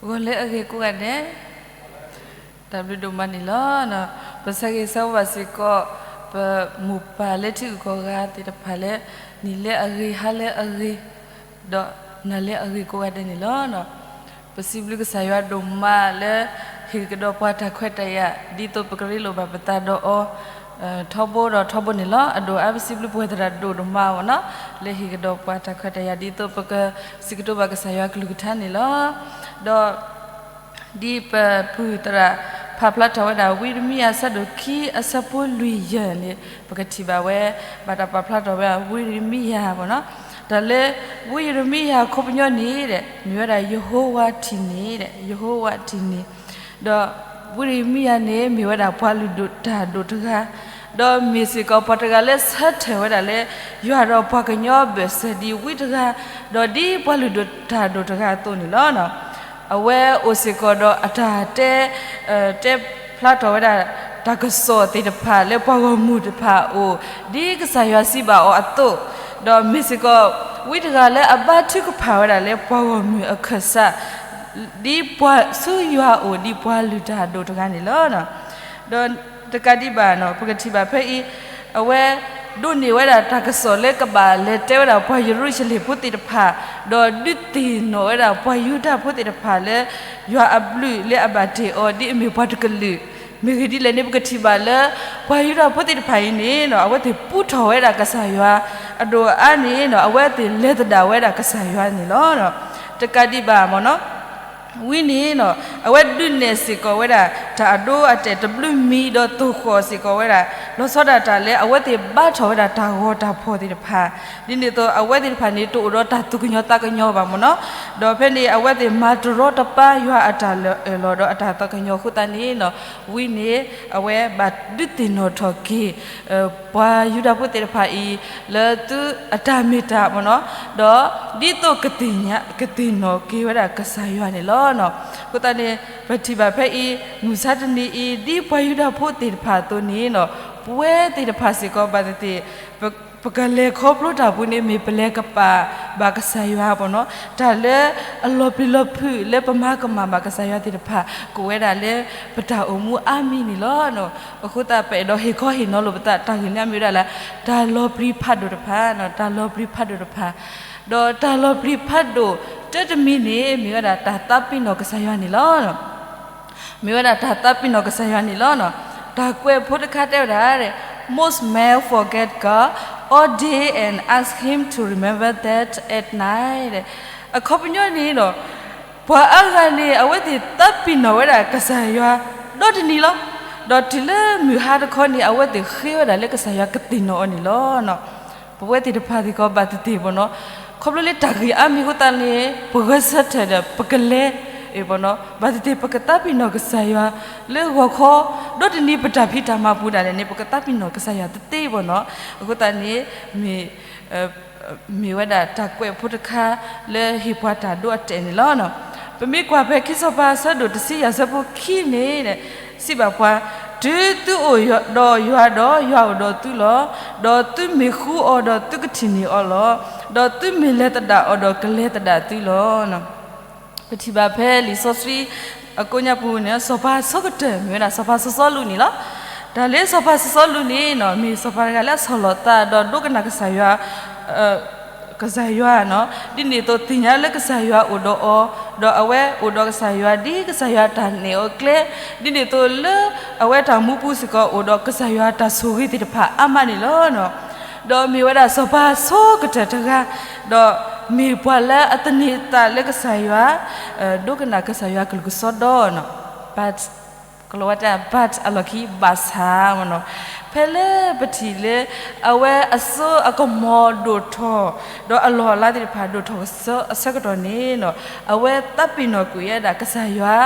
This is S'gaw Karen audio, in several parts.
ဂီၤလၢအဂ့ၤကိးဂၤဒဲး, တၢ်ဘျုးဒိၣ်မးန့ၣ်လီၤ. ပဆၢဂ့ၤဆၢဝါဘၣ်စ့ၢ်ကီး ပမိၢ်ပၢ်လၢထံဂုၤကီၢ်ဂၤသ့ၣ်တဖၣ်လၢ နံၤလၢအဂ့ၤ ဟါလၢအဂ့ၤ ဒီးနၤလၢအဂ့ၤကိးဂၤဒဲးန့ၣ်လီၤ. ပစံးဘျုးကစၢ်ယွၤဒိၣ်မးလၢ ဟ့ၣ်ကဒီးပှၤတၢ်ခွဲးတၢ်ယာ် ဒ်သိးပကရ့လိာ်ဘၣ်ပသးဒီးအီၤ ထီဘိဒီးထီဘိန့ၣ်လီၤ. အဒိၣ်အါ ပစံးဘျုးပဝဲသရၣ်ဒိၣ်ဒိၣ်မးအီၤနီၤ လၢဟ့ၣ်ကဒီးပှၤတၢ်ခွဲးတၢ်ယာ် ဒ်သိးပကစံးကတိၤဘၣ်ကစၢ်ယွၤကလုၢ်ကထါန့ၣ်လီၤ. ဒီး ဒ်ပပုၢ်သရၣ် ပာ်ဖျါထီၣ်ဝဲဒၣ် ဝံယံးရမံယၤ အဆၢဒိၣ်ခံ အဆၢဖိလွံၢ်ယဲၢ်န့ၣ် ပကထံၣ်ဘၣ်ဝဲ ဘၣ်တၢ်ပာ်ဖျါထီၣ်ဝဲ ဝံယံးရမံယၤနီၤ. တၢ်လၢ ဝံယံးရမံယၤခီပညီန့ၣ် မ့ၢ်ဝဲဒၣ် ယဟိဝၤထံၣ်န့ၢ်, ယဟိဝၤထံၣ်န့ၢ်. ဒီး ဝံယံးရမံယၤန့ၣ် မ့ၢ်ဝဲဒၣ်ပှၤလုၢ်ဒိၣ်တၢ်ဒိၣ်တဂၤ, ဒီးမ့ၢ်စ့ၢ်ကီးပှၤတဂၤလၢဆၢထၢၣ်ဝဲဒၣ်လၢ ယွၤဒီးပှၤကညီအဘၢၣ်စၢၤဒ်ဝံတဂၤ, ဒီးဒ်ပှၤလုၢ်ဒိၣ်တၢ်ဒိၣ်တဂၤအသိးန့ၣ်လီၤ. အဝဲအိၣ်စ့ၢ်ကီးဒီးအတၢ်တဲ တဲဖျါထီၣ်ဝဲဒၣ် တၢ်ကစီၣ်သ့ၣ်တဖၣ်လၢပှၤဂီၢ်မုၢ်တဖၣ်အအိၣ် ဒ်ကစၢ်ယွၤစံးဘၣ်အီၤအသိး, ဒီးမ့ၢ်စ့ၢ်ကီး ဝံတဂၤလၢအဘါထုကဖၣ်ဝဲဒၣ်လၢပှၤဂီၢ်မုၢ်အခၢၣ်စး ဒ်ပှၤဆူယွၤအအိၣ်ဒ်ပှၤလုၢ်တၢ်ဒိၣ်တဂၤန့ၣ်လီၤ. ဒီးတကးဒံးဘၣ်နီၤ ပကထံၣ်ဘၣ်ဖဲအံၤ အဝဲဒိးန့ၢ်ဝဲဒၣ်တၢ်ကစီၣ်လၢကဘၣ်လဲၤတဲဝဲဒၣ်ပှၤယရူၤၡလ့ၣ်ဖိသ့ၣ်တဖၣ်, ဒီးဒုးသ့ၣ်နီၣ်ဝဲဒၣ်ပှၤယူဒၤဖိသ့ၣ်တဖၣ်လၢ ယွၤအဘျုးလၢအဘၣ်တ့ၢ်အီၤဒ်အမ့ၢ်ပှၤတကလုာ်, မ့ၢ်ဂ့ၢ်ဒ်လဲၣ်န့ၣ် ပကထံၣ်ဘၣ်လၢ ပှၤယူဒၤဖိသ့ၣ်တဖၣ်အံၤန့ၣ်နီၤ အဝဲသ့ၣ်ပူထီၣ်ဝဲဒၣ်ကစၢ်ယွၤ, အဒိၣ်အါန့ၣ်နီၤ အဝဲသ့ၣ်လဲၤသဒၣ်ဝဲဒၣ်ကစၢ်ယွၤန့ၣ်လီၤ. တကးဒံးဘၣ်မ့ၢ်နီၤ ဝံန့ၣ်နီၤ အဝဲဒုးနဲၣ်စ့ၢ်ကီးဝဲဒၣ် တၢ်အဒိအတဲာ်တဘျုးမံၤဒီးသိၣ်ဃီၣ်စ့ၢ်ကီးဝဲဒၣ် လီၤဆီဒၣ်တၢ်လၢအဝဲသ့ၣ်ဘါထီၣ်ဝဲဒၣ်တၢ်ဂီၤတၢ်ဖီၣ်သ့ၣ်တဖၣ်, ဒ်န့ၣ်အသိးအဝဲသ့ၣ်တဖၣ်န့ၣ် တအိၣ်ဒီးတၢ်သူၣ်ကညီၤသးကညီၤဘၣ်မ့ၢ်နီၤ, ဒီးဖဲန့ၣ်အဝဲသ့ၣ်မၤတရီတပါယွၤအတၢ်လၢအၢၣ်လီၤဒီးအတၢ်သးကညီၤအဃိသတးန့ၣ်နီၤ ဝံန့ၣ် အဝဲဘၣ်ဒုးသ့ၣ်နီၣ်ထီၣ်က့ၤ ပှၤယူဒၤဖိသ့ၣ်တဖၣ်အံၤ လၢသုအတၢ်မ့ၢ်တၢ်မ့ၢ်နီၤ, ဒီးဒ်သိးကသ့ၣ်ညါ ကသ့ၣ်နီၣ်က့ၤဝဲဒၣ်ကစၢ်ယွၤန့ၣ်လီၤ. အဃိသတးန့ၣ် ပထံၣ်ဘၣ်ဖဲအံၤ မုၢ်ဆါတနံၤအံၤ ဒ်ပှၤယူဒၤဖိသ့ၣ်တဖၣ်အသိးန့ၣ်နီၤ ပဝဲသ့ၣ်တဖၣ်စ့ၢ်ကီးဘၣ်သ့ၣ်သ့ၣ် ပကလဲၤခီဖျိတၢ်ပူၤန့ၣ် မ့ၢ်ပလဲၤကပာ်ဘၣ်ကစၢ်ယွၤမ့ၢ်နီၤ, တၢ်လၢအလီၤပျံၤလီၤဖုးလၢပမၤကမၣ်ဘၣ်ကစၢ်ယွၤသ့ၣ်တဖၣ် ကအိၣ်ဝဲဒၣ်လၢပတၢ်အိၣ်မူအါမံၤန့ၣ်လီၤ. အဃိသတးပအဲၣ်ဒိးဟ့ၣ်ခီဟ့ၣ်နီၤလိာ်ပသး တၢ်ဂ့ၢ်န့ၣ်မ့ၢ်ဝဲဒၣ်လၢ တၢ်လီၤပျံၤဖးဒိၣ်တဖၣ်, တၢ်လီၤပျံၤဖးဒိၣ်တဖၣ်, ဒီးတၢ်လီၤပျံၤဖးဒိၣ်တၢတမံၤန့ၣ် မ့ၢ်ဝဲဒၣ်တၢ်သးပ့ၤနီၣ်ကစၢ်ယွၤန့ၣ်လီၤ. မ့ၢ်ဝဲဒၣ်တၢ်သးပ့ၤနီၣ်ကစၢ်ယွၤန့ၣ်လီၤ. တၢ်ကွဲးဖိတခါတဲဝဲဒၣ် most men forget God all day and ask Him to remember them at night. အခီပညီန့ၣ်ဒီး ပှၤအါဂၤန့ၣ် အဝဲသ့ၣ်သးပ့ၤနီၣ်ဝဲဒၣ်ကစၢ်ယွၤ ဒီတနံၤလီၤ. ဒီးတုၤလၢမုၢ်ဟါတခီန့ၣ် အဝဲသ့ၣ်ဃ့ဝဲဒၣ်လၢကစၢ်ယွၤကသ့ၣ်နီၣ်အီၤန့ၣ်လီၤ. ပဝဲသ့ၣ်တဖၣ်စ့ၢ်ကီးဘၣ်သ့ၣ်သ့ၣ်မ့ၢ်နီၤ, ခီဖျိလၢတၢ်ဂ့ၢ်အါမံၤအဃိသတးန့ၣ် ပဂဲၤဆၢထၢၣ်ဒီးပကလဲၤ မ့ၢ်နီၤ, ဘၣ်သ့ၣ်သ့ၣ်ပကသးပ့ၤနီၣ်ကစၢ်ယွၤ လၢဂီၤခီ ဒီတနံၤပတၢ်ဖံးတၢ်မၤပူၤဒၣ်လဲာ်န့ၣ် ပကသးပ့ၤနီၣ်ကစၢ်ယွၤတသ့မ့ၢ်နီၤ. အဃိသတးန့ၣ် မ့ၢ် မ့ၢ်ဝဲဒၣ်တၢ်ကွဲးဖိတခါလၢဟ့ၣ်ပှၤတၢ်ဒိအတဲာ်န့ၣ်လီၤ. ပမ့ၢ်ကွၢ်ဖဲခံစီၤပၤအဆၢဒိၣ်တဆံယဲၢ်အဆၢဖိခံန့ၣ် စံးဘၣ်ပှၤ, တုၤသုအိၣ်ဒီးယွၤဒီးယွၤအိၣ်ဒီးသုလီၤ. ဒီးသုမ့ၢ်ဃူအီၤဒီးသုကထံၣ်န့ၢ်အီၤလီၤ. ဒီးသုမ့ၢ်လဲၤသဒၣ်အီၤဒီးကလဲၤသဒၣ်သုလီၤ. ပထံၣ်ဘၣ်ဖဲလံာ်စီဆှံအကိးညါပူၤန့ၣ် စီၤပၤအဆိကတၢၢ် မ့ၢ်ဝဲဒၣ်စီၤပၤစီၤစီလူးန့ၣ်လီၤ. တၢ်လၢစီၤပၤစီၤစီလူးန့ၣ်နီၤ မ့ၢ်စီၤပၤတဂၤလၢအဆီၣ်လီၤသးဒီးဒိကနၣ်ကစၢ်ယွၤ ကစၢ်ယွၤနီၤ, ဒ်န့ၣ်အသိးသ့ၣ်ညါလၢကစၢ်ယွၤအိၣ်ဒီးအီၤ, ဒီးအဝဲအိၣ်ဒီးကစၢ်ယွၤဒ်ကစၢ်ယွၤတၢ်နဲၣ်အီၤကျဲ, ဒ်န့ၣ်အသိးလၢအဝဲတၢ်မူပူၤစ့ၢ်ကီးအိၣ်ဒီးကစၢ်ယွၤတၢ်ဆိၣ်ဂ့ၤသ့ၣ်တဖၣ်အါမးန့ၣ်လီၤ. ဒီးမ့ၢ်ဝဲဒၣ်စီၤပၤဆိကတၢၢ်တဂၤ, ဒီးမ့ၢ်ပှၤလၢအသန့ၤအသးလၢကစၢ်ယွၤ, ဒိကနၣ်ကစၢ်ယွၤကလုၢ်ကစီဒီနီၤ, but ကလီၤဝါတဲ but အလီၢ်ခံဘၣ်ဆၣ်မ့ၢ်နီၤ, ဖဲလၢပထံၣ်လၢ အဝဲအစိအကမီၤဒိၣ်ထီၣ်, ဒီးအလီၢ်အလၤသ့ၣ်တဖၣ်ဒိၣ်ထီၣ်အဆၢကတီၢ်န့ၣ်နီၤ, အဝဲသးပ့ၤနီၣ်ကွံာ်ဝဲဒၣ်ကစၢ်ယွၤ,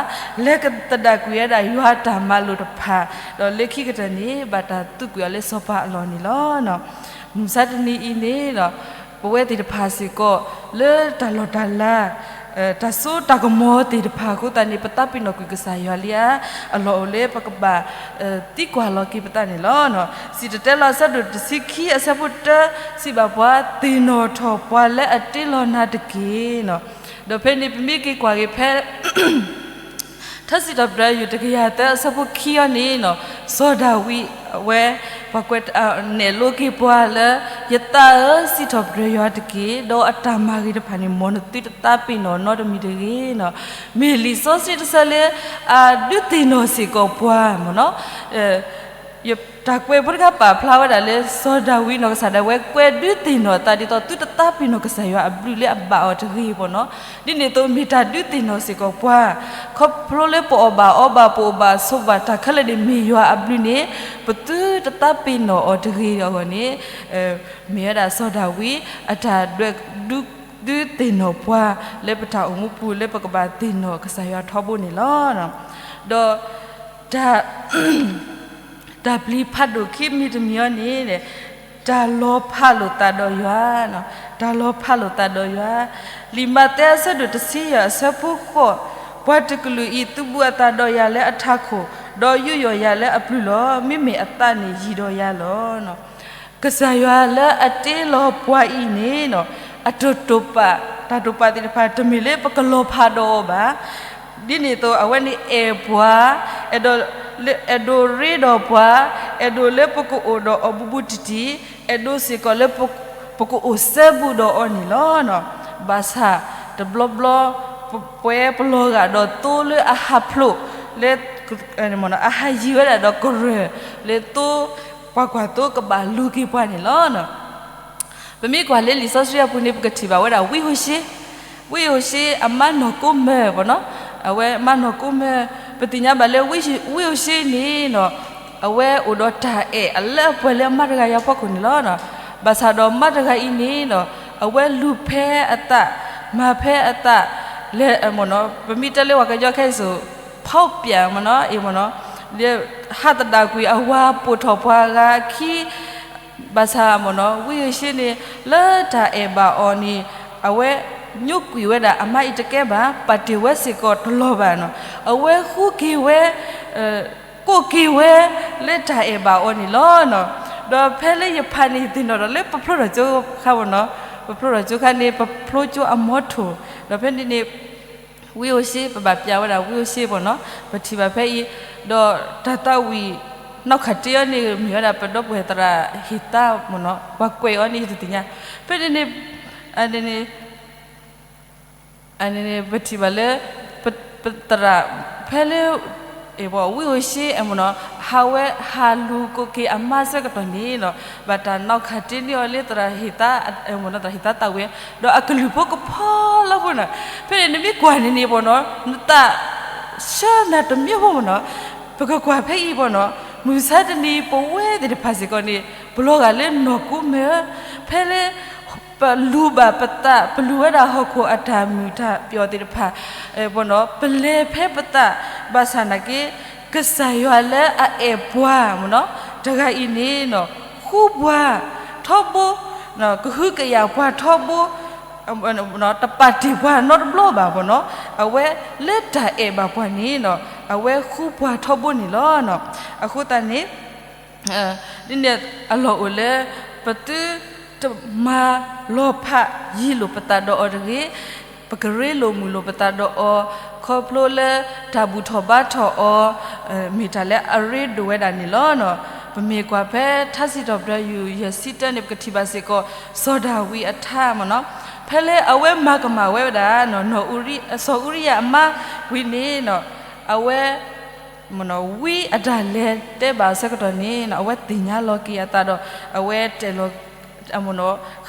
လဲၤသဒၣ်ကွံာ်ဝဲဒၣ်ယွၤတၢ်မၤလိာ်တဖၣ်, ဒီးလၢခံကတၢၢ်န့ၣ် ဘၣ်တၢ်သူကွံာ်အီၤလၢစီၤပၤအလီၢ်န့ၣ်လီၤ. မုၢ်မဆါတနံၤအံၤန့ၣ်ဒီး ပဝဲသ့ၣ်တဖၣ်စ့ၢ်ကီး လၢတၢ်လီၢ်တၢ်လၤ တၢ်စိတၢ်ကမီၤသ့ၣ်တဖၣ်အဃိသတးန့ၣ် ပသးပ့ၤနီၣ်ကွံာ်ကစၢ်ယွၤလံဧါ, အလီၢ်အိၣ်လၢပကဘၣ် သံကွၢ်လီၤက့ၤပသးန့ၣ်လီၤ. စံၣ်တဲၤတဲလီၤအဆၢဒိၣ်တဆံခံအဆၢဖိတၢ စံးဘၣ်ပှၤ, သ့ၣ်နီၣ်ထီၣ်ပှၤလၢအတ့လီၤနၤတက့ၢ်. ဒီးဖဲန့ၣ်ပမ့ၢ်က့ၤကွၢ်က့ၤဖဲ ထါစံးထီၣ်ပတြၢၤယွၤတကယၤသၢအဆၢဖိခံအံၤန့ၣ်, စီၤဒၤဝံးအဝဲ ပှၤကွဲးနဲၣ်လိက့ၤပှၤလၢ ယသးဧၢ, စံးထီၣ်ပတြၢၤယွၤတက့ၢ်, ဒီးအတၢ်မၤဂ့ၤတဖၣ်န့ၣ် မ်နသုတသးပ့ၤနီၣ်နီတမံၤတဂ့ၤ. မ့ၢ်လံာ်စီဆှံတဆၢလၢ အဒုးသ့ၣ်နီၣ်စ့ၢ်ကီးပှၤမ့ၢ်နီၤ တၢ်ကွဲးဖိတခါပာ်ဖျါဝဲဒၣ်လၢ စီၤဒၤဝံးနီၢ်ကစၢ်ဒၣ်ဝဲ ကွဲးဒုးသ့ၣ်နီၣ်အသးဒ်သိး သုတသးပ့ၤနီၣ်ကစၢ်ယွၤအဘျုးလၢအဘၣ်အီၤတဂ့ၤမ့ၢ်နီၤ. ဒ်န့ၣ်အသိး မ့ၢ်တၢ်ဒုးသ့ၣ်နီၣ်စ့ၢ်ကီးပှၤ, ခီဖျိလၢပအီၣ်ဘၣ်အီဘၣ် ပအိၣ်ဘၣ်ဆိးဘၣ်တၢ်ခဲလၢာ်န့ၣ် မ့ၢ်ယွၤအဘျုးန့ၣ် ပသုတသးပ့ၤနီၣ်အီၤတဂ့ၤအဂီၢ်န့ၣ် မ့ၢ်ဝဲဒၣ်စီၤဒၤဝံး အတၢ်ဒွဲၣ်ဒုးသ့ၣ်နီၣ်ပှၤ လၢပတၢ်အိၣ်မူပူၤ လၢပကဘၣ်သ့ၣ်နီၣ်ကစၢ်ယွၤထီဘိန့ၣ်လီၤ. ဒီး တၢ်ပျံၤဖးဒိၣ်ခံမံၤတမံၤအံၤန့ၣ် တၢ်လီၤဖးလိာ်သးဒီးယွၤ, တၢ်လီၤဖးလိာ်သးဒီးယွၤ, လံာ်မးသဲအဆၢဒိၣ်တဆံယဲၢ်အဆၢဖိဃိး, ပှၤတကလုာ်အံၤ သုးဘူးအသးဒီးယၤလၢအထးခိၣ်, ဒီးယူးယီၣ်ယၤလၢအပျုၤလီၤ. မ့မ့ၢ်အသးန့ၣ်ယံၤဒီးယၤလီၤ. ကစၢ်ယွၤလၢအတ့လီၤပှၤအံၤန့ၣ် အတတိာ်ပာ်, တၢ်တိာ်ပာ်သ့ၣ်တဖၣ် တမ့ၢ်လၢပကလီၤဖးဒီးအီၤဘၣ်. ဒ်န့ၣ်အသိး အဝဲန့ၣ်အဲၣ်ပှၤ, အဲၣ်ဒိးရ့ဒီးပှၤ, အဲၣ်ဒိးလၢပကအိၣ်ဒီးအီၤဘူးဘူးတံၢ်တံၢ်, အဲၣ်ဒိးစ့ၢ်ကီးလၢ ပကအိၣ်စဲဘူးဒီးအီၤန့ၣ်လီၤ. ဘၣ်ဆၣ် တဘျီဘျီ ပဝဲပလီၤဂာ်ဒီးသိလၢအဟးဖျိး လၢ အဟးယံၤဝဲဒၣ်ဒီးကရၢၢ် လၢသိ ပှၤကွၢ်သိကဘၣ်လူၤက့ၤပှၤန့ၣ်လီၤ. ပမ့ၢ်ကွၢ်လၢလံာ်စီဆှံအပူၤန့ၣ် ပကထံၣ်ဘၣ်ဝဲဒၣ်ဝံဟိၤၡ့, ဝံဟိၤၡ့အမါနီၢ်ကိမဲၢ်မ့ၢ်နီၤ, အဝဲမါနီၢ်ကိမဲၢ် ပသ့ၣ်ညါဘၣ်လၢ ဝံဟိၤၡ့န့ၣ်နီၤ အဝဲအိၣ်ဒီးတၢ်အဲၣ်အလၢအပှဲၤလၢအမါတဂၤအံၤအဖီခိၣ်န့ၣ်လီၤ. ဘၣ်ဆၣ်ဒီးမါတဂၤအံၤန့ၣ်နီၤ အဝဲလူၤဖဲအသး, မၤဖဲအသး, လၢ ပမ့ၢ်တဲလၢပှၤကညီခဲအံၤစိၤ ဖီၣ်ပျၢ်မ့ၢ်နီၤ, အ့ၣ်မ့ၢ်နီၤ, လၢ ဟးသဒၣ်ကွံာ်အဝၤပိာ်ထီၣ်ပှၤဂၤခံ ဘၣ်ဆၣ်မ့ၢ်နီၤ ဝံဟိၤၡ့န့ၣ် လၢတၢ်အဲၣ်ဘၣ်အီၤန့ၣ် အဝဲညိကွံာ်ဝဲဒၣ်အမါအံၤတကဲဘၣ်, ပာ်တ့ၢ်ဝဲစ့ၢ်ကီးတလီၤဘၣ်နီၤ, အဝဲဃုက့ၤဝဲ ကိးက့ၤဝဲ လၢတၢ်အဲၣ်ဘၣ်အီၤန့ၣ်လီၤ. ဒီးဖဲလၢယဖးန့ၣ် ယသ့ၣ်နီၣ်ဒီးလၢပဖျိထီၣ်ကၠိခါမ့ၢ်နီၤ, ပဖျိထီၣ်ကၠိခါန့ၣ် ပဖျိကၠိအမီထိၣ်, ဒီးဖဲန့ၣ်န့ၣ် ဝံဟိၤၡ့ ပဘၣ်ပျၢ်ဝဲဒၣ်ဝံဟိၤၡ့မ့ၢ်နီၤ, ပထံၣ်ဘၣ်ဖဲအံၤ, ဒီးတၢ်သးဝံၣ်နီၣ်ခၣ်တ့အီၤန့ၣ် မ့ၢ်ဝဲဒၣ်ပဒီပုၢ်ဝဲၢ်သရၣ်ဟ့ၣ်သါမ့ၢ်နီၤ, ပှၤကွဲးအီၤန့ၣ် ယတသ့ၣ်ညါ, ဖဲန့ၣ်န့ၣ် အန့ၣ်န့ၣ် ပထံၣ်ဘၣ်လၢ ပသရၣ် ဖဲလၢ ဝံဟိၤၡ့အမ့ၢ်နီၤ ဟးဝဲဟးလူၤကိးက့ၤအမါဆၢကတီၢ်န့ၣ်နီၤ ဘၣ်တၢ်နီၣ်ခၣ်တ့န့ၢ်အီၤလၢသရၣ်ဟ့ၣ်သါ မ့ၢ်နီၤ သရၣ်ဟ့ၣ်သါသးဝံၣ် ဒီးအကလုၢ်ဖိကဖီလီၤဖိနီၤ, ဖဲန့ၣ်နမ့ၢ်ကွၢ်န့ၣ်န့ၣ်မ့ၢ်နီၤ နသးဆၢနၤတမံၤဖိမ့ၢ်နီၤ, ပကကွၢ်ဖဲအံၤမ့ၢ်နီၤ မုၢ်ဆါတနံၤပဝဲသ့ၣ်တဖၣ်စ့ၢ်ကီးန့ၣ် ပလီၤဂာ်လၢနီၢ်ကိမဲၢ် ဖဲလၢ ပလူၤဘၣ်ပသး ပလူၤဝဲဒၣ်ဟီၣ်ခိၣ်အတၢ်မုာ်တၢ်ပျီၣ်သ့ၣ်တဖၣ် ပလဲၤဖဲပသး ဘၣ်ဆၣ်နာ်က့ ကစၢ်ယွၤလၢအအဲၣ်ပှၤမ့ၢ်နီၤ တဂၤအံၤန့ၣ် ဃူပှၤထီဘိ ကဟုကယာ်ပှၤထီဘိ တပာ်တ့ၢ်ပှၤနီတဘျီဘၣ်မ့ၢ်နီၤ အဝဲလၢတၢ်အဲၣ်ဘၣ်ပှၤန့ၣ် အဝဲဃူပှၤထီဘိန့ၣ်လီၤ. အဃိသတးန့ၣ် ဒ်န့ၣ်အလီၢ်အိၣ်လၢ ပသုတမၤလီၤဖးယံၤလိာ်ပသးဒီးအီၤတဂ့ၤ, ပကရ့လိာ်မုာ်လိာ်ပသးဒီးအီၤ ခီဖျိလၢတၢ်ဘူၣ်ထီၣ်ဘါထီၣ်အီၤ မ့ၢ်တၢ်လၢအရ့ဒိၣ်ဝဲဒၣ်န့ၣ်လီၤ. ပမ့ၢ်ကွၢ်ဖဲထါစံးထီၣ်ပတြၢၤယုၢ်ယဲၢ်ဆံတၢန့ၣ် ပကထံၣ်ဘၣ်စ့ၢ်ကီး စီၤဒၤဝံးအထါမ့ၢ်နီၤ ဖဲလၢအဝဲမၤကမၣ်ဝဲဒၣ် စီၤအူရံယၤအမါဝံၤန့ၣ် အဝဲ ဝံအတၢ်လဲၤတဲဘၣ်အဆၢကတီၢ်န့ၣ် အဝဲသ့ၣ်ညါလီၤက့ၤအသးဒီး အဝဲတဲလီၤ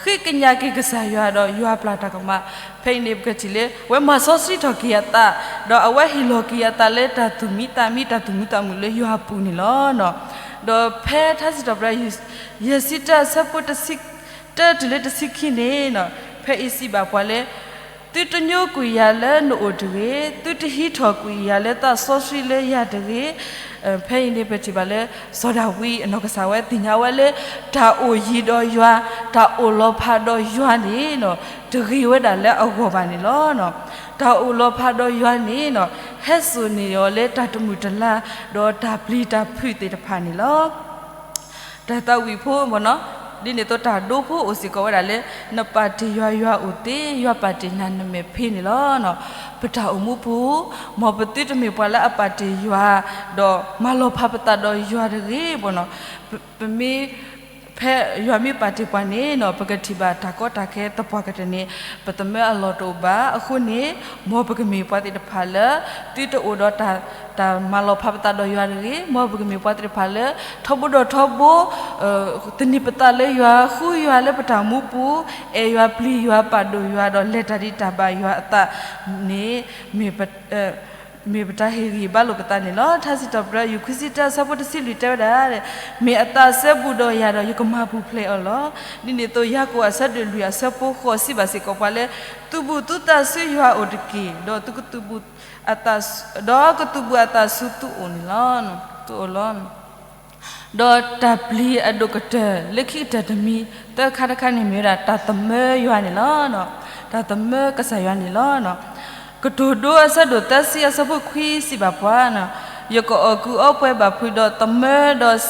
ဃ့ကညးက့ၤကစၢ်ယွၤဒီးယွၤပျၢ်တၢ်ကမၣ် ဖဲအံၤန့ၣ် ပကထံၣ်လၢ အဝဲမၤစီဆှံထီၣ်က့ၤအသး ဒီးအဝဲဟ့ၣ်လီၤက့ၤအသးလၢတၢ်သူၣ်မံသးမံ တၢ်သူၣ်မံသးမုာ်လၢယွၤအပူၤန့ၣ်လီၤ. ဒီးဖဲထါစံးထီၣ်ပတြၢၤ ယဲၢ်ဆံတၢအဆၢဖိ တၢတုၤလၢတဆံခံန့ၣ် ဖဲအံၤစံးဘၣ်ပှၤလၢ သုတညိကွံာ်ယၤလၢနအိၣ်တဂ့ၤ, သုတဟံးထီၣ်ကွံာ်ယၤလၢသးစီဆှံလၢယၤတဂ့ၤ. ဖဲအံၤန့ၣ် ပထံၣ်ဘၣ်လၢ စီၤဒၤဝံးအနီၢ်ကစၢ်ဝဲသ့ၣ်ညါဝဲလၢ တၢ်အိၣ်ယံၤဒီးယွၤ, တၢ်အိၣ်လီၤဖးဒီးယွၤန့ၣ် တဂ့ၤဝဲဒၣ်လၢအဂီၢ်ဘၣ်န့ၣ်လီၤ. တၢ်အိၣ်လီၤဖးဒီးယွၤန့ၣ် ဟဲစိာ်န့ၢ်အီၤလၢတၢ်တမုာ်တလၤ ဒီးတၢ်ပျံၤတၢ်ဖုးသ့ၣ်တဖၣ်န့ၣ်လီၤ. တၢ်သးဝံၣ်ဖိမ့ၢ်နီၤ ဒ်န့ၣ်အသိးတၢ်ဒိဖိအိၣ်စ့ၢ်ကီးဝဲဒၣ်လၢ နပာ်တ့ၢ်ယွၤ ယွၤအိၣ်သ့, ယွၤပာ်တ့ၢ်နၤနမဲာ်ဖဲန့ၣ်လီၤ. ပတၢ်အိၣ်မူပူၤ မ်ပသုတမ့ၢ်ပှၤလၢအပာ်တ့ၢ်ယွၤ ဒီးမၤလီၤဖးပသးဒီးယွၤတဂ့ၤဘၣ်နီၤ. ပမ့ၢ် ဖဲယွၤမ့ၢ်ပာ်တ့ၢ်ပှၤန့ၣ်နီၤ ပကထံၣ်ဘၣ်တၢ်ကီတၢ်ခဲသပှၢ်ကတၢၢ်န့ၣ် ပသးမၢအလီၢ်တအိၣ်ဘၣ်. အဃိန့ၣ် မ်ပကမ့ၢ်ပှၤသ့ၣ်တဖၣ်လၢ သုတအိၣ်ဒီးတၢ်မၤလီၤဖးပသးဒီးယွၤတဂ့ၤ. မ်ပကမ့ၢ်ပှၤသ့ၣ်တဖၣ်လၢ ထီဘိဒီးထီဘိ သန့ၤပသးလၢယွၤ, ဃုယွၤလၢပတၢ်အိၣ်မူပူၤ, အဲၣ်ယွၤ, ပျံၤယွၤ, ပာ်ဒိၣ်ယွၤ, ဒီးလဲၤတၢ်ဒံးတၢ်ဘၣ်ယွၤအသးန့ၣ် မ့ၢ် မ့ၢ်ပတၢ်ဟ့ၣ်ဂံၢ်ဟ့ၣ်ဘါလိာ်ပသးန့ၣ်လီၤ. ထါစံးထီၣ်ပတြၢၤ ယူၢ်ခွံဆံတၢ အဆၢဖိတဆံလွံၢ်တဲဝဲဒၣ်, မ့ၢ်အသးစဲဘူးဒီးယၤဒီး ယကမၤပူၤဖျဲးအီၤလီၤ. ဒ်န့ၣ်အသိး ယၤကိာ်အဆၢဒိၣ်လွံၢ်အဆၢဖိဃိးစံးဘၣ်စ့ၢ်ကီးပှၤလၢ သုးဘူးသုသးဆူယွၤအအိၣ်တက့ၢ်, ဒီးသုကသုးဘူးအသး, ဒီးကသုးဘူးအသးဆူသုအိၣ်န့ၣ်လီၤ, သုအိၣ်လီၤ. ဒီးတၢ်ပျံၤအဒိၣ်ကတၢၢ်လၢခံကတၢၢ်တမံၤ သၢခါတခါန့ၣ်မ့ၢ်ဝဲဒၣ် တၢ်သမၢယွၤန့ၣ်လီၤ. တၢ်သမၢကစၢ်ယွၤန့ၣ်လီၤ. ကတိၤဒိအဆၢဒိၣ်သၢဆံအဆၢဖိခွံစံးဘၣ်ပှၤ, ယကအီၣ်ကုးအီပှဲၤဘၣ်ဖုးဒီး သမၢဒီး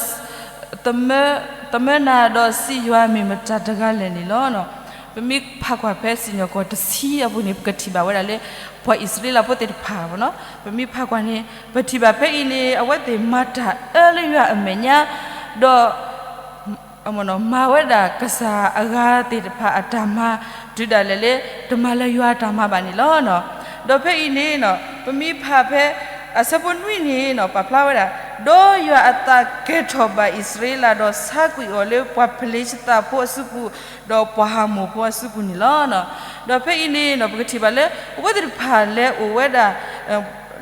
သမၢ, သမၢနၤဒီးစံးယွၤမ့ၢ်မတၤတဂၤလဲၣ်န့ၣ်လီၤ. ပမ့ၢ်ဖးကွၢ်ဖဲစံၣ်ညီၣ်ကွီၢ်တဆံအပူၤန့ၣ် ပကထံၣ်ဘၣ်ဝဲဒၣ်လၢ ပှၤအံၣ်စရ့လးဖိသ့ၣ်တဖၣ်နီၤ, ပမ့ၢ်ဖးကွၢ်န့ၣ် ပထံၣ်ဘၣ်ဖဲအံၤန့ၣ် အဝဲသ့ၣ်မၤတၢ်အၢလၢယွၤအမဲာ်ညါ, ဒီး မၤဝဲဒၣ်ကစၢ်အဂၤသ့ၣ်တဖၣ်အတၢ်မၤ တုၤဒၣ်လဲာ်လၢ တမၤလၢယွၤအတၢ်မၤဘၣ်န့ၣ်လီၤ. ဒီးဖဲအံၤန့ၣ် ပမ့ၢ်ဖးဖဲ အဆၢဖိနွံန့ၣ် ပာ်ဖျါဝဲဒၣ်, ဒီးယွၤအသးကဲထီၣ်ဘၣ်အံၣ်စရ့လး ဒီးဆါကွံာ်အီၤလၢပှၤဖလ့ၡသးဖိအစုပူၤ ဒီးပှၤဟးမိၣ်ဖိအစုပူၤန့ၣ်လီၤ. ဒီးဖဲအံၤန့ၣ် ပကထံၣ်ဘၣ်လၢ အဝဲသ့ၣ်တဖၣ်လဲၤအိၣ်ဝဲဒၣ်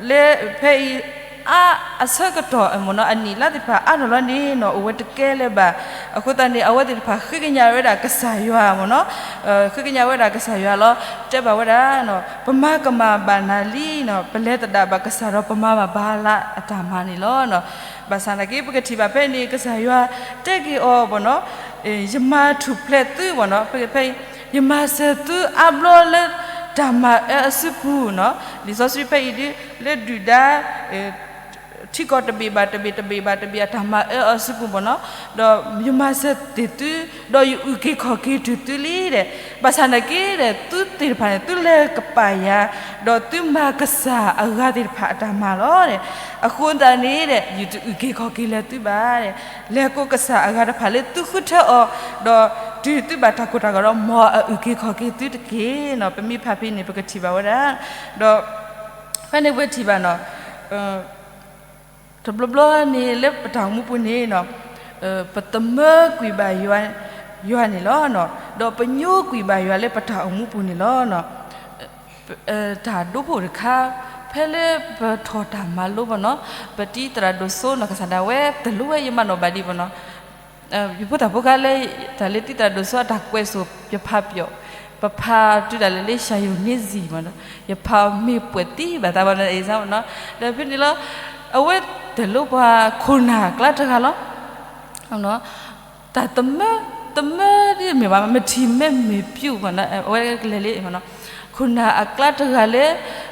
လၢဖဲအံၤ အါအဆၢကတီၢ် အနံၣ်လါသ့ၣ်တဖၣ်အါထီၣ်လီၤန့ၣ်နီၤ အိၣ်ဝဲတကဲလၢၤဘၣ်. အဃိသတးန့ၣ် အဝဲသ့ၣ်တဖၣ်ဃ့ကညးဝဲဒၣ်ကစၢ်ယွၤမ့ၢ်နီၤ, ဃ့ကညးဝဲဒၣ်ကစၢ်ယွၤလီၤ. တဲဘၣ်ဝဲဒၣ်, ပမၤကမၣ်ဘၣ်နၤလံနီၤ, ပလဲၤသဒၣ်ဘၣ်ကစၢ်ဒီး ပမၤဘၣ်ဘၣ်လၢအတၢ်မၤန့ၣ်လီၤ. ဘၣ်ဆၣ်သနာ်က့ ပကထံၣ်ဘၣ်ဖဲန့ၣ် ကစၢ်ယွၤတဲက့ၤအီၤမ့ၢ်နီၤ, ယမၤထူၣ်ဖျဲးသုမ့ၢ်နီၤ, ဖဲ ယမၤစၢၤသုအါဘျီလၢတၢ်မၤအၢအစုပူၤနီၤ, လံာ်စီဆှံဖဲအံၤဒ် လၢဒုၣ်ဒါ ထံကီၢ်တဘ့ၣ်ဘၣ်တဘ့ၣ် တဘ့ၣ်ဘၣ်တဘ့ၣ်အတၢ်မၤအၢအစုပူၤမ့ၢ်နီၤ, ဒီးယမၤစၢၤတ့ၢ်သု, ဒီးယအုၣ်က့ၤခီၣ်က့ၤတုၤသုလံဒီး, ဘၣ်ဆၣ်သနာ်က့ဒီး သုသ့ၣ်တဖၣ်န့ၣ် သုလဲၤကပာ်ယၤ, ဒီးသုမၤကစၢ်အဂၤသ့ၣ်တဖၣ်အတၢ်မၤလီၤ. အဃိသတးန့ၣ်ဒီး ယတအုၣ်က့ၤခီၣ်က့ၤလၢၤသုဘၣ်. လဲၤကိးကစၢ်အဂၤတဖၣ်လၢသုဃုထၢအီၤ, ဒီးတုၤသုဘၣ်တၢ်ကိၢ်တၢ်ဂီၤဒီး မ်အအုၣ်က့ၤခီၣ်က့ၤသုတက့ၢ်နီၤ. ပမ့ၢ်ဖးဖဲန့ၣ် ပကထံၣ်ဘၣ်ဝဲဒၣ်, ဒီး ဖဲန့ၣ်ပထံၣ်ဘၣ်နီၤ, တဘျီဘျီန့ၣ်လၢပတၢ်အိၣ်မူပူၤန့ၣ်နီၤ, ပသမၢကွံာ်ဘၣ်ယွၤ, ယွၤန့ၣ်လီၤ. ဒီးပညိကွံာ်ဘၣ်ယွၤလၢပတၢ်အိၣ်မူပူၤန့ၣ်လီၤ. တၢ်ဒိဖိတခါ, ဖဲလၢပထီၣ်တၢ်မၤလိမ့ၢ်နီၤ, ပတံၤသရၣ်ဒိၣ်စိနီၤ ကစၢ်ဒၣ်ဝဲတလိၣ်ဝဲ ယမၤနီၣ်ဘၣ်ဒံးမ့ၢ်နီၤ ယဖိသၣ်ဖိခါလၢ တၢ်လၢတံၤသရၣ်ဒိၣ်စိအတၢ်ကွဲးစိၣ် ယဖးပျီ, ပဖးတုၤဒၣ်လဲာ်လၢဆၢယိၤန့ၣ်စံၣ်မ့ၢ်နီၤ, ယဖးမ့ၢ်ပှဲၤသံဘၣ်သးဘၣ်နီၤ အ့ၣ်စၢ်မ့ၢ်နီၤ, ဒီးဖဲန့ၣ်လီၤ, အဝဲတလိၣ်ပှၤခိၣ်နၢ်အကျါတဂၤလီၤ. တၢ်သမၢ, သမၢဒ်မ့ၢ်ဘၣ် မထံၣ်မဲမ့ၢ်ပျုၢ်မ့ၢ်နီၤ, အဝဲကလဲၤလံမ့ၢ်နီၤ, ခိၣ်နၢ်အကျါတဂၤလၢ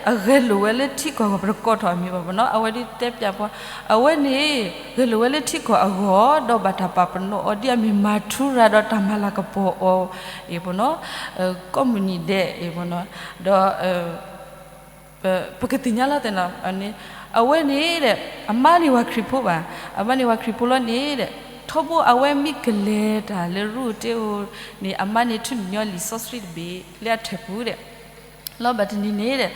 အဂဲၤလိာ်ဝဲလၢထံကီၢ် ပတကိးထီၣ်အမံၤဘၣ်မ့ၢ်နီၤ, အဝဲဒ်တဲပျးပှၤ, အဝဲန့ၣ် ဂဲၤလိာ်ဝဲလၢထံကီၢ်အဂီၢ် ဒီးဘၣ်တၢ်ပာ်ပနီၣ်အီၤဒ်အမ့ၢ်မၤထူရၤဒီးတၢ်မၤလၤကပီၤအီၤအံၤမ့ၢ်နီၤ, ကိးမုၢ်နံၤဒဲးအံၤမ့ၢ်နီၤ, ဒီး ပကသ့ၣ်ညါလီၤသ့ၣ်နီၤ, အဝဲန့ၣ်ဒီး အမါန့ၣ်ဝဲခရံာ်ဖိဘၣ်, အမါန့ၣ်ဝဲခရံာ်ဖိလီၤန့ၣ်ဒီး ထီဘိအဝဲမ့ၢ်ကလဲၤတၢ်လၢရူၢ်တ့ၢ်ဧိၤန့ၣ် အမါန့ၣ်ထုးန့ၢ်ညီလံာ်စီဆှံတဘ့ၣ်လၢအထၢၣ်ပူၤဒီး လီၤဘၣ်တနံၤန့ၣ်ဒီး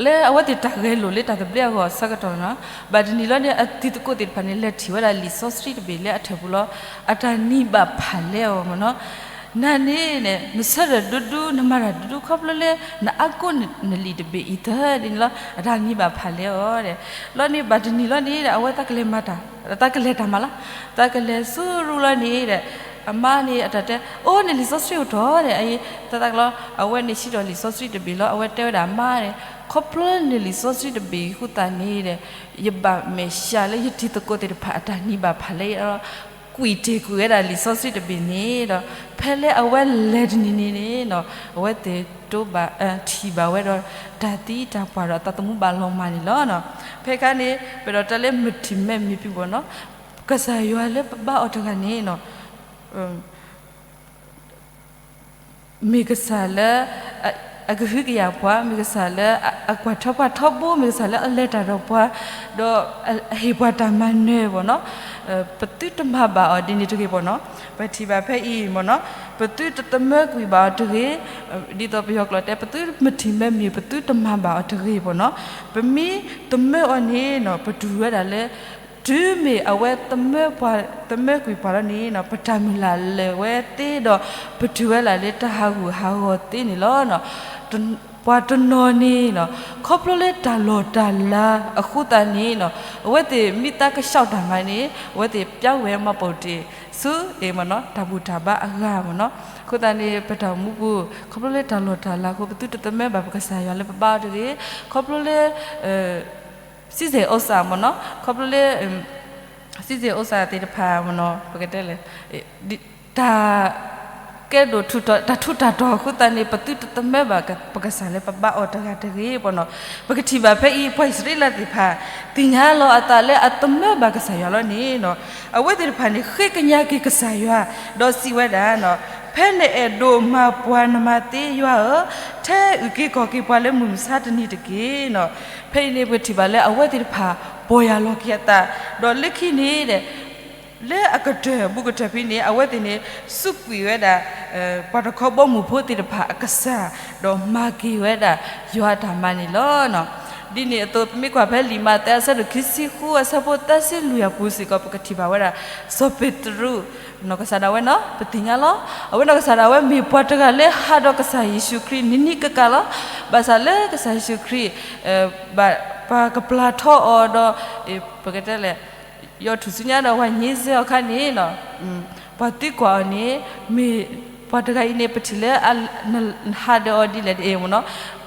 လၢအဝဲသ့ၣ်တၢ်ဂဲၤလိာ်လၢတၢ်သဘျ့အဂီၢ်အဆၢကတီၢ်နီၤ, ဘၣ်တနံၤလီၤန့ၣ် အတံၤသကိးသ့ၣ်တဖၣ်န့ၣ် လဲၤထံၣ်ဝဲဒၣ်လံာ်စီဆှံတဘ့ၣ်လၢအထၢၣ်ပူၤလီၤ, အတၢ်နံၤဘၣ်ဖးလဲအီၤမ့ၢ်နီၤ, နၤန့ၣ်န့ၣ် နဆၢထၢၣ်ဒူဒူ နမၤတၢ်ဒူဒူ ခီဖျိလၢ နအါကိးနလံာ်တဘ့ၣ်အံၤသၢဒ်န့ၣ်လီၤ, အတၢ်နံၤဘၣ်ဖးလဲအီၤဒီး လီၤန့ၣ်ဘၣ်တနံၤလီၤန့ၣ်ဒီး အဝဲသးကလဲၤမၤတၢ်, သးကလဲၤတၢ်မၤလီၤ, သးကလဲၤဆူရူၢ်လီၤန့ၣ်ဒီး အမါန့ၣ်အတၢ်တဲ အိၣ်န့ၣ်လံာ်စီဆှံအိၣ်ထီၣ်ဒီး အအံၤ သးသးကလီၤ အဝဲန့ၣ်ဆံးထီၣ်လံာ်စီဆှံတဘ့ၣ်လီၤ, အဝဲတဲဝဲဒၣ်အမါန့ၣ် ခီဖျိန့ၣ်လံာ်စီဆှံတဘ့ၣ်အံၤဃိသတးန့ၣ်ဒီး ယဘၣ်မဲာ်ဆှးလၢယတံၤသကိးသ့ၣ်တဖၣ်အတၢ်နံၤဘၣ်ဖးလဲအီၤ ကွံာ်တ့ၢ်ကွံာ်ဝဲဒၣ်လံာ်စီဆှံတဘ့ၣ်န့ၣ်ဒီး ဖဲလၢအဝဲလဲၤတနံၤန့ၣ်န့ၣ်နီၤ အဝဲသ့ၣ်တိဘၣ် ထံၣ်ဘၣ်ဝဲဒီး တၢ်သံတၢ်ပှၢ်ဒီးအသးသမူဘၣ်လီၤမၢ်န့ၣ်လီၤ. ဖဲခါန့ၣ် ပဒီးတၢ်လၢမုၢ်ထံၣ်မဲာ်မ့ၢ်ပံၤဘီနီၤ ကစၢ်ယွၤလၢပဘါအီၤတဂၤန့ၣ်နီၤ မ့ၢ်ကစၢ်လၢ အကဟုကယာ်ပှၤ, မ့ၢ်ကစၢ်လၢအကွၢ်ထွဲပှၤထီဘိ, မ့ၢ်ကစၢ်လၢအလဲၤတၢ်ဒီးပှၤ, ဒီးအဟ့ၣ်ပှၤတၢ်မၤနၢၤမ့ၢ်နီၤ, ပသုတမၤဘၣ်အီၤဒ်န့ၣ်တဂ့ၤမ့ၢ်နီၤ. ပထံၣ်ဘၣ်ဖဲအံၤမ့ၢ်နီၤ, ပသုတသမၢကွံာ်ဘၣ်အီၤတဂ့ၤ, ဒ်သိးပယီၤကျိာ်တဲ ပသုမထံၣ်မၢမ့ၢ် ပသုတမၤဘၣ်အီၤတဂ့ၤမ့ၢ်နီၤ. ပမ့ၢ်သမၢအီၤန့ၣ်နီၤ ပတူၢ်ဝဲဒၣ်လၢ တုၤမ့ၢ်အဝဲသမၢကွံာ်ပှၤလီၤန့ၣ်နီၤ ပတၢ်မုၢ်လၢ်လၢာ်ဝဲသ့ဒီး ပတုၢ်ဝဲဒၣ်လၢတၢ်ဟးဂူာ်ဟးဂီၤသ့န့ၣ်လီၤ. ပှၤတနီၤန့ၣ်နီၤ ခီဖျိလၢတၢ်လီၢ်တၢ်လၤအဃိသတးန့ၣ်နီၤ အဝဲသ့ၣ်မ့ၢ်သးကဆှီတၢ်မၤန့ၣ် အဝဲသ့ၣ်ပျဲဝဲမၤပိာ်တ့ၢ်ဆူ တၢ်ဘူၣ်တၢ်ဘါအဂၤမ့ၢ်နီၤ. အဃိသတးန့ၣ် ပတၢ်အိၣ်မူပူၤ ခီဖျိလၢတၢ်လီၢ်တၢ်လၤအဃိ ပသုတသမၢဘၣ်ပကစၢ်ယွၤလၢပဘါအီၤတဂ့ၤ, ခီဖျိလၢ စံၣ်စိၤအိၣ်စၣ်မ့ၢ်နီၤ, ခီဖျိလၢ စံၣ်စိၤအိၣ်စၣ်သ့ၣ်တဖၣ်မ့ၢ်နီၤ ပကတဲလဲၣ် တၢ်ကဲဒိၣ်ထူးတၢ်ထူးတၢ်တီၤအဃိသတးန့ၣ် ပသုတသမၢဘၣ်ပကစၢ်လၢပဘါအီၤတဂၤတဂ့ၤမ့ၢ်နီၤ. ပကထံၣ်ဘၣ်ဖဲအံၤ ပှၤအံၣ်စရ့လးသ့ၣ်တဖၣ် သ့ၣ်ညါလီၤအသးလၢအသမၢဘၣ်ကစၢ်ယွၤလီၤန့ၣ်နီၤ အဝဲသ့ၣ်တဖၣ်န့ၣ် ဃ့ကညးက့ၤကစၢ်ယွၤ ဒီးစံးဝဲဒၣ် ဖဲနအဲၣ်ဒိးမၤပှၤနမၤသ့ယွၤဧၢ, ထဲအုၣ်က့ၤခီၣ်က့ၤပှၤလၢမုၢ်မဆါတနံၤတက့ၢ်နီၤ. ဖဲအံၤန့ၣ် ပထံၣ်ဘၣ်လၢအဝဲသ့ၣ်တဖၣ် ပီၢ်ယၢ်လီၤက့ၤအသး, ဒီးလၢခံန့ၣ် လၢအကတၢၢ်ဘူးကတၢၢ်ဖဲန့ၣ် အဝဲသ့ၣ်န့ၣ် စူးကွံာ်ဝဲဒၣ် ပှၤတခီဘီမုၢ်ဖိသ့ၣ်တဖၣ်အကစၢ်, ဒီးမၤက့ၤဝဲဒၣ်ယွၤအတၢ်မၤန့ၣ်လီၤ. ဒ်န့ၣ်အသိး ပမ့ၢ်ကွၢ်ဖဲလံာ်မးသဲ အဆၢဒိၣ်ခံဆံဃု အဆၢဖိသၢဆံလွံၢ်အပူၤစ့ၢ်ကီး ပကထံၣ်ဘၣ်ဝဲဒၣ် စီၤပ့းတရူး နီၢ်ကစၢ်ဒၣ်ဝဲနီၤ ပသ့ၣ်ညါလီၤ. အဝဲနီၢ်ကစၢ်ဒၣ်ဝဲ မ့ၢ်ပှၤတဂၤလၢဟးဒီးကစၢ်ယ့ၣ်ၡူးခရံာ်နံၤနံၤကကၢ်လီၤ. ဘၣ်ဆၣ်လၢကစၢ်ယ့ၣ်ၡူးခရံာ် ဘၣ်ပှၤကပျၢ်ထီအီၤဒီး ပကတဲလဲၣ် ယွၤထူၣ်စုညါဒီးပှၤညံစ့အီၤအခါန့ၣ် ပှၤသံကွၢ်အီၤန့ၣ် မ့ၢ်ပှၤတဂၤအံၤန့ၣ် ပထံၣ်လၢ နဟးဒီးအီၤဒ်လဲၣ်ဒ်အံၤမ့ၢ်နီၤ.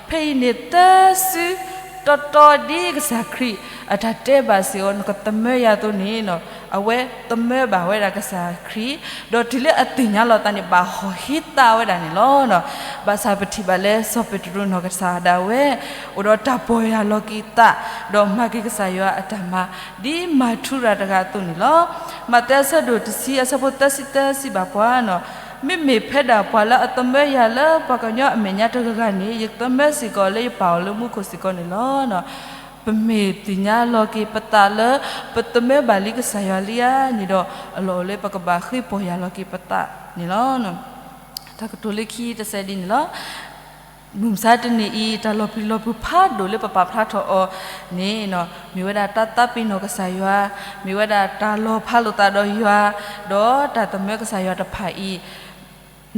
ဖဲအံၤန့ၣ် သၢစုတီတီဒ်ကစၢ်ခရံာ် အတၢ်တဲဘၣ်စ့ၢ်ကီး နကသမၢယၤအသိးန့ၣ် အဝဲသမၢဘၣ်ဝဲဒၣ်ကစၢ်ခရံာ်, ဒီးတုၤလၢအသ့ၣ်ညါလီၤသးန့ၣ် ဘၣ်ဟီၣ်ဟ့သးဝဲဒၣ်န့ၣ်လီၤ. ဘၣ်ဆၣ်ပထံၣ်ဘၣ်လၢစီၤပ့းတရူးနီၢ်ကစၢ်ဒၣ်ဝဲ အိၣ်ဒီးတၢ်ပီၢ်ယၢ်လီၤက့ၤသး, ဒီးမၤက့ၤကစၢ်ယွၤအတၢ်မၤ ဒ်မၤထူရၤတဂၤအသိးန့ၣ်လီၤ. မးသဲအဆၢဒိၣ်တဆံ အဆၢဖိသၢဆံသၢစံးဘၣ်ပှၤ, မ့မ့ၢ်ဖဲဒၣ်ပှၤလၢအသမၢယၤလၢပှၤကညီအမဲာ်ညါတဂၤဂၤန့ၣ် ယသမၢစ့ၢ်ကီးလၢယပာ်အီၤလၢမူခိၣ်စ့ၢ်ကီးန့ၣ်လီၤ. ပမ့ၢ်သ့ၣ်ညါလီၤက့ၤပသးလၢ ပသမၢဘၣ်လံကစၢ်ယွၤလံဧါန့ၣ်ဒီး အလီၢ်အိၣ်လၢပကဘၣ်ဃ့ပီၢ်ယၢ်လီၤက့ၤပသးန့ၣ်လီၤ. တၢ်ကတိၤလၢခံတစဲးဒ်န့ၣ်လီၤ. မုၢ်မဆါတနံၤအံၤ တၢ်လီၤပျံၤလီၤဖုးဖးဒိၣ်လၢပပာ်ဖျါထီၣ်အီၤန့ၣ် မ့ၢ်ဝဲဒၣ်တၢ်သးပ့ၤနီၣ်ကစၢ်ယွၤ, မ့ၢ်ဝဲဒၣ်တၢ်လီၤဖးလိာ်သးဒီးယွၤ, ဒီးတၢ်သမၢကစၢ်ယွၤတဖၣ်အံၤ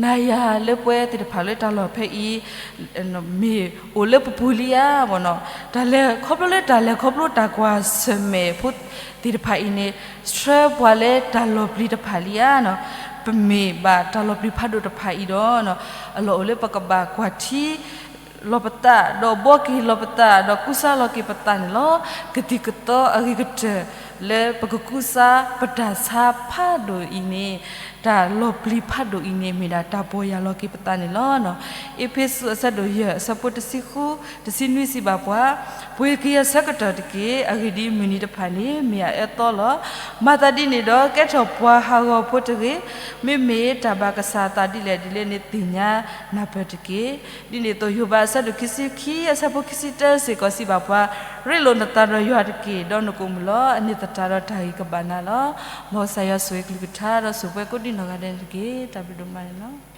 နၤယၤလၢပှဲၤသ့ၣ်တဖၣ်လၢတၢ်လီၢ်ဖဲအံၤ မ့ၢ်အိၣ်လၢပပူၤလံဧါမ့ၢ်နီၤ. တၢ်လဲၤခီဖျိလၢတၢ်လဲၤခီဖျိတၢ်ကွၢ်ဆၢၣ်မဲာ်ဖိသ့ၣ်တဖၣ်အံၤန့ၣ် ဆှၢပှၤလၢတၢ်လီၤပျံၤတဖၣ်လံဧါနီၤ. ပမ့ၢ်ဘၣ်တၢ်လီၤပျံၤဖးဒိၣ်တဖၣ်အံၤဒီး အလီၢ်အိၣ်လၢပကဘၣ်ကွၢ်ထံ လီၤပသး ဒီးဘှီက့ၤလီၤပသး ဒီးကူစါလီၤက့ၤပသးန့ၣ်လီၤ. ကသံၣ်ကသီအဂ့ၤကတၢၢ်လၢပကကူစါပတၢ်ဆါဖးဒိၣ်အံၤန့ၣ် တၢ်လီၤပျံၤဖးဒိၣ်အံၤန့ၣ် မ့ၢ်ဒၣ်တၢ်ပီၢ်ယၢ်လီၤက့ၤပသးန့ၣ်လီၤ. အ့းဖ့းစူးအဆၢဒိၣ်ယဲၢ် အဆၢဖိတဆံဃု တဆံနွံစံးဘၣ်ပှၤ, ပှ့ၤက့ၤအဆၢကတီၢ်တက့ၢ်. အဂ့ၢ်ဒ်အံၤ, မုၢ်နံၤတဖၣ်န့ၣ် မ့ၢ်အအၢသီလီၤ. မၤသးဒ်န့ၣ်ဒီး ကဲထီၣ်ပှၤဟးဂီၤဖိတဂ့ၤ. မ့မ့ၢ်တၢ်ဘၣ်ကစၢ်အသးဒ်လဲၣ်ဒ်လဲၣ်န့ၣ် သ့ၣ်ညါနၢ်ပၢၢ်တက့ၢ်. ဒ်န့ၣ်အသိး ယိၤဘးအဆၢဒိၣ်ခံဆံခံ အဆၢဖိခံဆံတၢစ့ၢ်ကီးစံးဘၣ်ပှၤ, ရ့လိာ်နသးဒီးယွၤတက့ၢ်. ဒီးနကအိၣ်မုာ်လီၤ. အန့ၣ်သတးဒီးတၢ်ဂ့ၤကဘၣ်နၤလီၤ. မ်ကစၢ်ယွၤဆိၣ်ဂ့ၤကလုၢ်ကထါ ဒီးဆိၣ်ပှဲၤကိးဒံနီၢ်ဂၤဒဲးန့ၣ်တက့ၢ်. တၢ်ဘျုးဒိၣ်မးန့ၣ်လီၤ.